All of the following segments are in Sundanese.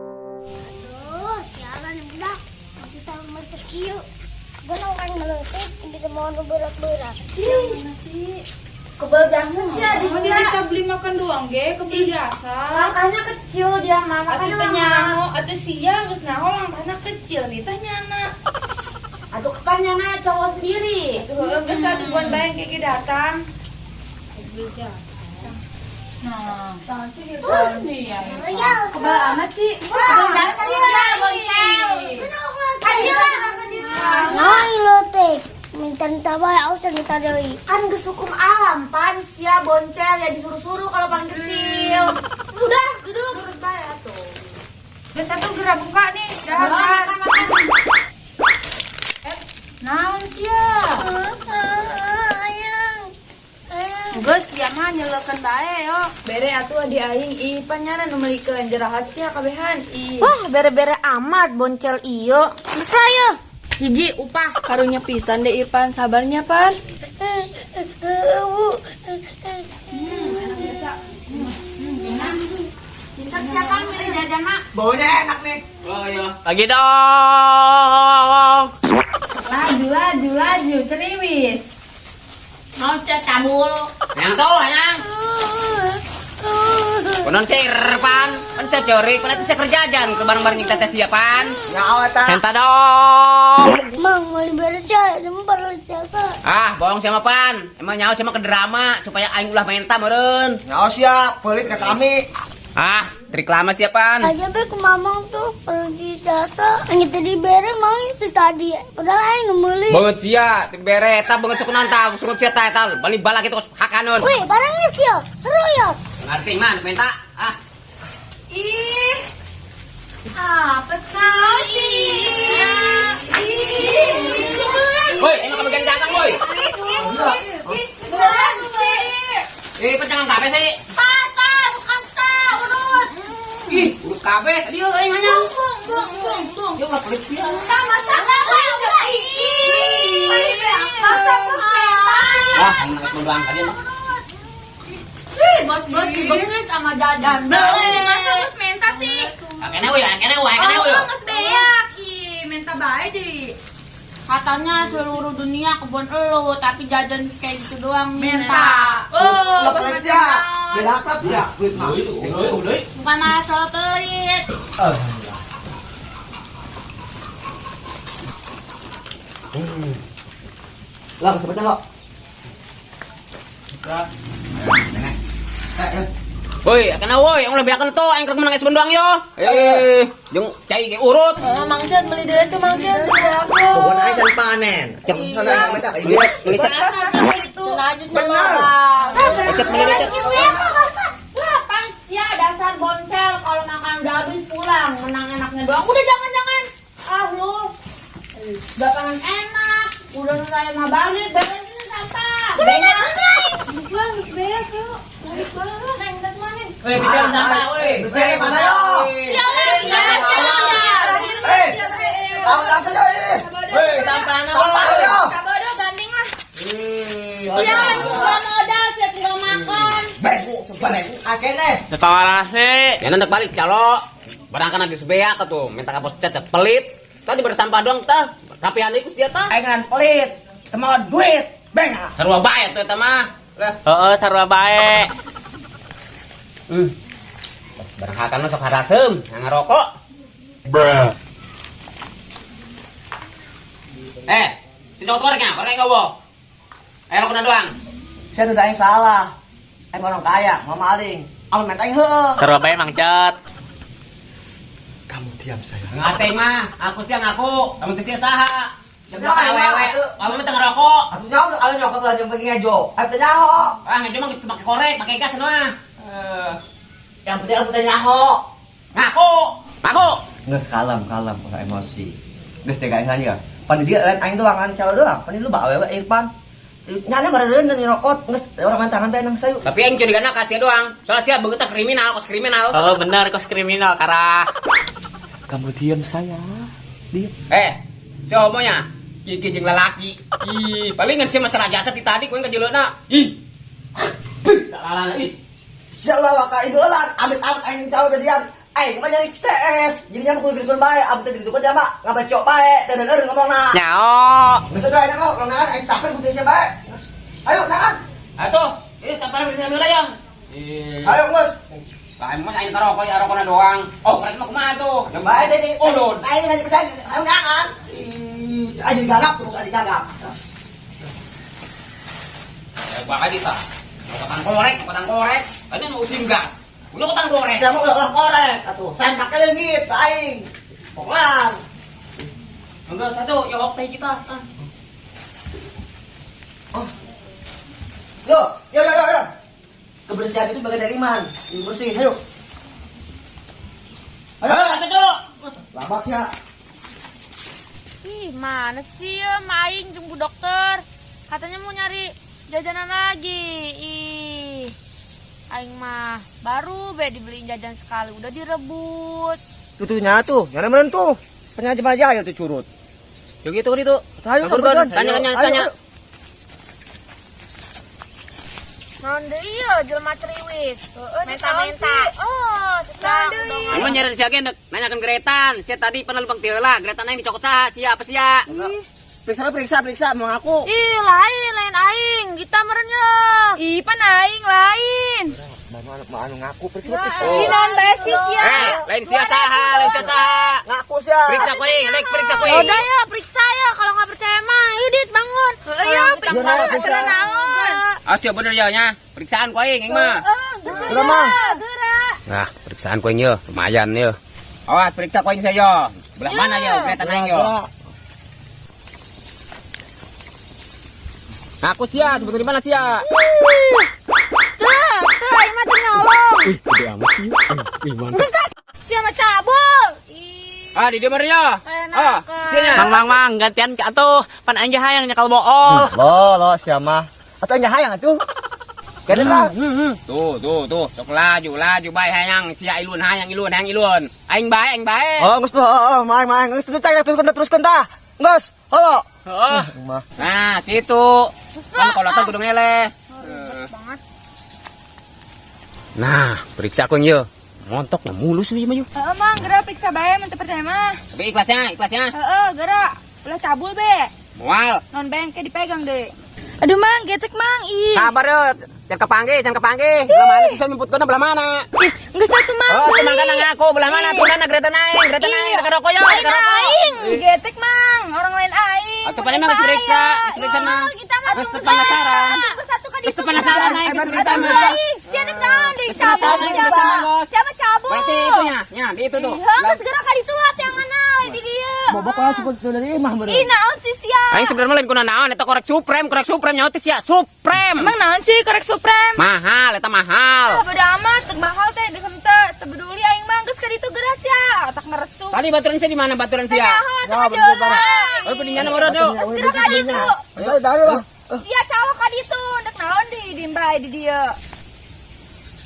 Aduh, sialan budak. Kita meletus kieu. Gua orang meletus bisa mau nu berat-berat. Mana sih? Kebel jasa sih ya, Emang kita beli makan doang ge, kebeli jasa. Langkahnya kecil dia mah, Atuh makanya teh lama. Nyaho, atuh sia geus naho langkahna kecil nih teh nyana. Aduh, kapan nyana cowok sendiri. Atuh heueuh geus atuh buan bae engke ge datang. Kebeli jasa. Nah, tahan sih gitu nih ya. Kebel amat sih. Kebel jasa sih ya, boncel. Nah, lo teh minta-minta bae, awas minta deui. Kan geus hukum alam, pan sia boncel ya disuruh-suruh kalau paling kecil. Udah, duduk. Terus bae atuh. Geus atuh geura buka nih, dahar. Makan, makan. Eh, naon sia? Ayang. Ayang. Geus sia mah nyeleukeun bae yo. Bere atuh adi aing ih pan nyana nu meulikeun jerahat sia kabehan ih. Wah, bere-bere amat boncel iyo. Geus lah yo. Hiji upah. Karunya pisan deh Ipan, sabarnya Pan. Bu. Pintar siapa milih jajan mak? Baunya enak nih. Oh iya. Lagi dong. Laju, laju, laju, ceriwis. Mau cek cabul. Yang tuh, yang. Konon sih Irfan, kan saya curi, konon saya kerja jajan ke bareng-bareng kita tes siapan. Nyawa ta. Minta dong. Mang, mau diberes ya, emang perlu jasa. Ah, bohong sama Pan. Emang nyawa sama ke drama supaya aing ulah menta meureun. Nyawa siap, pelit ke kami. Ah, trik lama siapan. Aja be ke mamang tuh perlu di jasa. Yang tadi bere mang itu tadi. Padahal aing nu meuli. Banget sia, tik bere eta banget suku nanta, suku sia ta eta bali balak itu hakanun. Wih, barangnya sih yo, seru yo. Ngerti mah minta. Ah, Ih. Apa sih? Ih. woi, emang kebagian cangkang, woi. Eh, pecangan kabeh sih. Tata, bukan ta, urut. Ih, urut kabeh. Dieu aing hanya. Bung, bung, bung. Yo lah pelit sia. Masa masa masa bos minta. Wah, aing nangis doang tadi mah. Ih, bos-bos dibengis sama jajan. Masa bos minta sih? Akene woi, akene woi, akene woi. Oh, geus beak. Ih, minta bae di. Katanya seluruh dunia kebun elu, tapi jajan kayak gitu doang Minta. Oh, Lo bos pelit minta. ya. Beda akrab ya, pelit mah. Udah, udah. Bukan masalah pelit. Alhamdulillah. Lah, kesempatan lo. Woi, kena woi, yang lebih akan tuh, yang menang es bendoang yo. Eh, jeung cai ge urut. Oh, Mang Cut beli dulu tuh Mang Cut. Pokoknya aing kan panen. Cek, Sana aing minta beli beli cek. Itu lanjut Benar. Cek beli cek. Wah, pan sia dasar boncel kalau makan udah habis pulang, menang enaknya doang. Udah jangan-jangan. Ah lu. Bakalan enak. Udah saya mah balik, beresin sampah. Udah selesai. Bang, geus beak yuk. Nangis banget. Neng, tas mana? Woi, bicara sampah woi. Bersih mana yo? Ya, ya, ya, ya. Eh, tahu apa yo ini? Woi, sampahna Sampah woi. yo. Sabodo banding lah. Ya, nggak modal, saya tinggal makan. Bego, sebenarnya akene. Ya nanti balik calo. Barang kan lagi sebeak tuh, minta kapos cat pelit. Tadi bersampah doang tah. Rapihan iku sia tah. Aing ngan pelit, sama duit. Beng. ah. Sarua bae tuh eta mah. Lah, Heeh, sarua bae. Pas barang hakan mah sok haraseum, ngarokok. Eh, si cowok koreknya, korek enggak wo? Ayo rokokna doang. Saya udah aing salah. Aing orang kaya, mau maling. Amun minta aing heueuh. Sarua bae Mang Cut. Kamu diam saya. Ngate mah, aku sih ngaku, kamu teh sia saha. Jam Ya, awewe, emang, atuh. kamu mah teu ngerokok. Atuh nyaho atuh nyokot lah jeung pergi ngejo. Aing teh nyaho. Ah, ngejo mah geus make korek, make gas mah. Eh, yang penting aku teh nyaho. Ngaku, ngaku. Geus kalem, kalem, enggak emosi. Geus teh guys ya. Pan dia lain aing doang kan calo doang. Pan lu bawa awewe Irfan. Nyana bareun dan nyokot geus orang mantangan bae nang sayu. Tapi aing curigana ka sia doang. Soalnya sia beungeutna kriminal, kos kriminal. Oh, bener kos kriminal karah. Kamu diam saya. Diam. Eh, si homonya. Kieu jeung lalaki. Ih, palingan sia masalah jasa ti tadi ku kajeleuna. Ih. Salalana ih. Sialah waka idolan, amit-amit aing calo jadian. Aing mah nyari CS, jadinya kudu gitu bae, abdi teh gitu kan jama, ngabacok bae, dan denger ngomongna. Nyao. Geus udah enak lo, nangan aing capek kudu sia bae. Geus. Ayo nangan. Atuh, eh sabar bisa heula ya. Eh. Ayo geus. Lah emang aing karokok ya rokona doang. Oh, mereka mah kumaha tuh? Yang bae deh nih. Ulun. Aing ngaji pesan, ayo nangan. Ih, aing gagap terus aing gagap. Ya gua kali tah. Kotan korek, kotan korek. Kan mau usim gas. Udah kotan korek. Saya mau ulah korek atuh. Sempak leungit aing. Pokoknya Enggak satu, ya teh kita. Ah. Oh. Yo, yo, yo, yo, yo. Kebersihan itu bagian dari iman. Ini bersih, ayo. Ayo, Ayo, tuh. Lama ya. Ih, mana sih ya main jemput dokter. Katanya mau nyari jajanan lagi. Ih. Aing mah baru be dibeliin jajan sekali udah direbut. Tuh tuh nyatu, nyana meren tuh. Penyaji aja ya tuh curut. Yo gitu gitu. Ayo, Tanya, tanya, tanya. Naon deui ieu jelema ceriwis. Menta-menta. Oh, sedang dong. Emang nyari sia ge nanyakeun geretan. Sia tadi pernah lubang teu lah, geretan aing dicokot saha? Sia apa sia? Periksa, periksa, periksa, mau ngaku. Ih, lain, lain aing. Gita meren ya. Ih, pan aing lain. Mau anu ngaku, periksa, periksa. Ih, naon bae sih sia. Eh, lain sia saha, lain sia saha. Ngaku sih ya. Periksa ku aing, lek periksa ku aing. Udah ya, periksa ya. Kalau nggak percaya mah, Yudit bangun. Heeh, ya, periksa Gerak, periksa. atuh naon. Ah, sia bener ya nya. Periksaan ku aing aing mah. Udah, Mang. Gerak. Nah, periksaan ku aing ye, lumayan ye. Awas periksa ku aing sia yo. Belah mana yo geretan aing yo. Aku sia, sebetulnya di mana sia? Tuh, tuh, aing mah teu nyolong. Wih, gede amat sih. Wih, mantap. Sia mah cabul. Ih, Ah, di dieu mah ya. Ah, sia nya. Mang mang mang gantian ke atuh. Pan aing ge hayang nyekal bool. Lo, lo, siapa? Atau yang hayang atuh. Kene lah. Tuh, tuh, tuh. Sok laju, laju bae hayang sia ilun hayang ilun hayang ilun. Aing bae, aing bae. Oh, geus tuh, oh, main, main. Geus tuh, teruskan, teruskan tah. Geus, halo. Heeh. Mah. Nah, gitu. Kan kalau kudu ngeleh. banget. Nah, periksa aku yang. Montoknya mulus nih mah yuk. Heeh, Mang, gerak periksa bae mun teu percaya mah. Tapi ikhlasnya, ikhlasnya. Heeh, gerak. Ulah cabul be. Mual. Non bengke dipegang deh. Aduh, Mang, getek Mang. Ih. Sabar yo, jangan kepanggi, jangan kepanggi. Belah mana sih saya nyebut belah mana? Ih, geus atuh Mang. Oh, beli. tenang kan ngaku belah mana tuh nana gereta naik, gereta naik, dekat rokok yo, Lain dekat rokok. aing, getek Mang. Orang lain aing. Atau paling mah geus periksa, geus periksa mah. Kita mah Geus teu penasaran. Geus satu ka Geus teu penasaran aing, geus periksa mah. Ih, sia dek naon deui Geus cabul. penasaran, geus penasaran. Siapa cabul? Berarti itu nya, nya di itu tuh. Ih, geus gerak ka ditu lah tiang mana lain di dieu. Bobok lah sebut dari imah bener. Ih, naon sih sia? Aing sebenarnya lain kuna naon eta korek Supreme nyawa teh sia, Supreme. Emang naon sih korek Supreme? Mahal eta mahal. Ah, bodo amat, teu mahal teh deuk henteu, teu peduli aing mah geus ka ditu geras ya, otak ngeresu. Tadi baturan sia di mana baturan sia? Nyaho, teu kajalan. Oh, pendingan mah tuh. Geus gerak ka ditu. Ayo, ayo, lah. Sia cawok ka ditu, dek naon deui dimbai di dieu.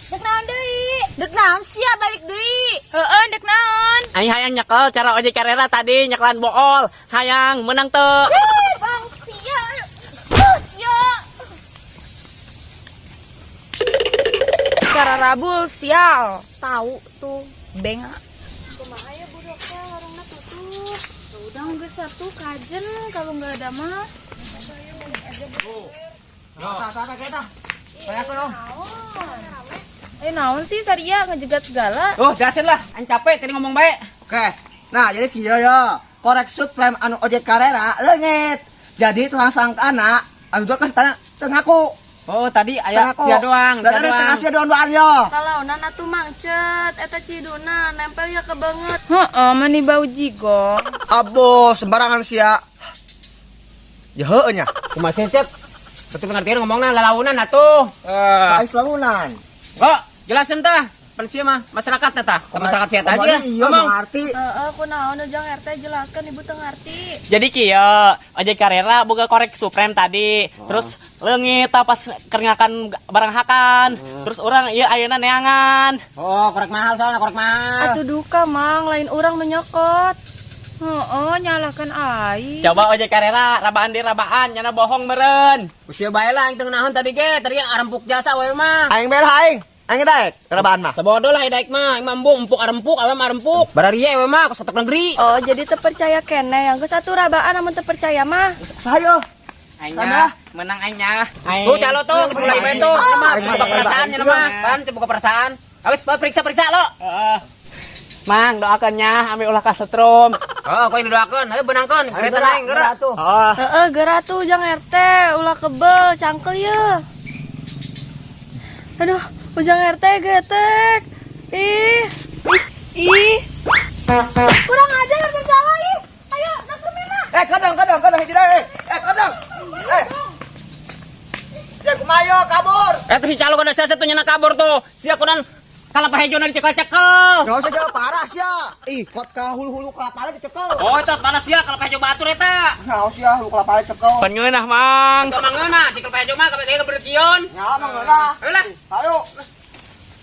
Dek naon deui? Dek naon sia balik deui? Heeh, dek naon? Aing hayang nyekel cara ojek karera tadi nyekelan bool. Hayang menang teu. Ih, bang sia. Oh, sia. Cara rabul sial, tahu tuh benga. Kumaha ya Bu Dokter, warungnya tutup. Ya udah geus satu kajen kalau nggak ada mah. Tah, tah, tah, tah. Kayak aku dong. Eh naon sih Saria ngejegat segala? Oh, jelasin lah, aing capek tadi ngomong baik. Oke. Nah, jadi kieu ya. Korek Supreme anu ojek karera leungit. Jadi tukang sangkana anu dua kan tanya teu ngaku. Oh, tadi aya Teu ngaku. sia doang, sia Berarti doang. setengah sia doang doang yo. Kalau nana tuh mangcet, eta ciduna nempel ya ke banget. Heeh, mani bau jigong. Abo sembarangan sia. Ya heueuh nya. Kumaha sih, Cep? Betul pengertian ngomongna lalaunan atuh. Eh. Ais launan. Kok jelasin tah. Pan sia mah masyarakat tah. Ke masyarakat sia tah aja. Iya, Ngomong. mengerti. Heeh, kunaon ujang RT jelaskan ibu teu ngarti. Jadi kieu, ojek karera boga korek Supreme tadi. Terus leungit tah pas keur ngakan barang hakan. Terus urang ieu ayeuna neangan. Oh, korek mahal soalnya korek mahal. Atuh duka mang, lain urang nu nyokot. Heeh, nyalahkan aing. Coba ojek karera, rabaan di rabaan, nyana bohong meren. Usia bae lah aing teu ngeunaheun tadi ge, tadi arempuk jasa we mah. Aing belah aing. Aing daek rabaan mah. Sabodo lah daek mah, aing mah embung empuk arempuk, awe mah arempuk. Bararie we mah kos kotak negeri. Oh, jadi terpercaya kene yang geus atuh rabaan amun terpercaya mah. Sayo. Aingnya, menang aingnya. Aing. Tuh calo tuh, geus mulai main tuh, nama buka perasaan nya mah. Pan teu buka perasaan. Awis periksa-periksa lo. Heeh. Mang, doakannya ambil ulah kasetrum. Oh, kau yang didoakeun, ayo benangkeun, kereta naik geura. Tuh. Oh. Heeh, geura tuh Ujang RT, ulah kebel, cangkel ye. Aduh, Ujang RT getek. Ih. Ih. Kurang ajar RT salah ih. Ayo, dapur mina. Eh, kadang kadang kadang hiji deui. Eh, kadang. Eh. Ya kumaha kabur. Eh, tuh si calo kada sia tuh nyana kabur tuh. Sia kunan kalapa hejona dicekel-cekel. Enggak usah jauh parah sia. Ih, kot ka hulu-hulu kelapa dicekel. Oh, itu panas sia kalapa hejo batur eta. Enggak sia hulu kelapa dicekel. Penyeunah, Mang. Itu mangeuna, cekel hejo mah kabeh gaya berkion. Ya mangeuna. Ayo lah. Ayo.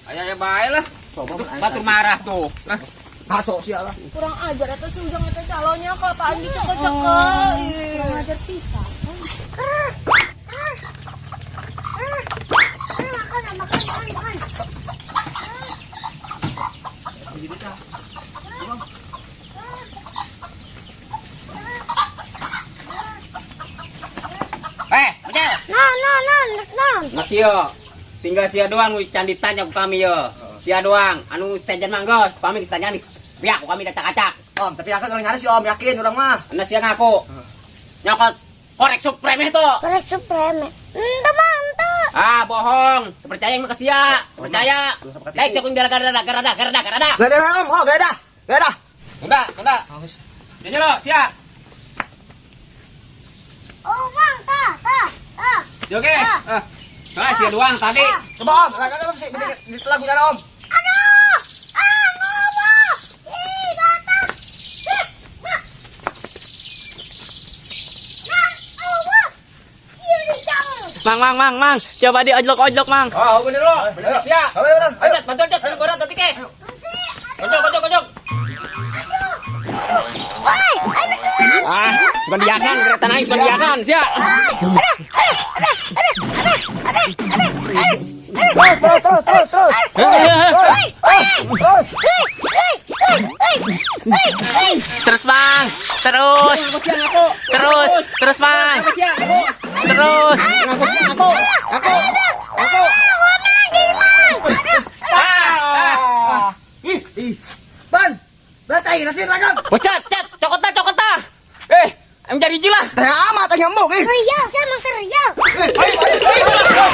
Ayo ayo bae lah. Coba Terus batur marah tuh. Lah, Masuk sia lah. Kurang ajar eta si Ujang RT calonya kelapaan dicekel-cekel. Kurang ajar pisan. Makan, makan, makan, makan. Eh, Bocel. No, no, no, no. Nah kieu. Tinggal sia doang nu can ditanya ku kami ye. Sia doang anu sejen mah geus, kami geus tanya biak ku kami dacak-acak. Om, tapi yakin orang nyari sih Om, yakin orang mah. Anda sia ngaku. Nyokot korek Supreme itu. Korek Supreme. Ente mah, ente. Ah, bohong. Percaya yang ke sia. Percaya. Daik sia ku gara-gara gara gara gara. Geledah Om, oh geledah. Geledah. Tunda, tunda. Jadi lo, sia. Oh, bang, ta, ta, ta. Oke. Ah. Soalnya sia doang tadi. Coba Om, lagi Om bisa bisa ditelan punya Om. Aduh! Ah, ngomong! Ih, batang! Ih, nah. Nah, Allah! Iya, dicabut. Mang, mang, mang, mang. Coba diojlok-ojlok, Mang. Oh, bener lo. Bener sia. Ayo, ayo, ayo. Ayo, bantu cet, berat tadi ke. Lucy, Kocok, kocok, kocok. aduh! Woi, aduh, keluar! Ah, bukan diakan, kereta naik bukan diakan, sia. Aduh, aduh, aduh, aduh, aduh, aduh, aduh, aduh. Terus, terus, terus, terus, terus. Woi, woi, Terus. woi, woi, woi, woi, woi, woi. Terus, Mang. Terus. Ngaku sia ngaku. Terus, terus, Mang. Ngaku sia, ngaku. Terus. Ngaku sia, ngaku. Ngaku. Ngaku. Gua menang jadi mang. Aduh, Ah. Ih, Ban. Batai nasi ragam. Bocah, cet, cokot ta, cokot ta. Eh, em jadi lah. Teh amat teh nyambung ih. serial, saya emang serial. Ayo, ayo, ayo.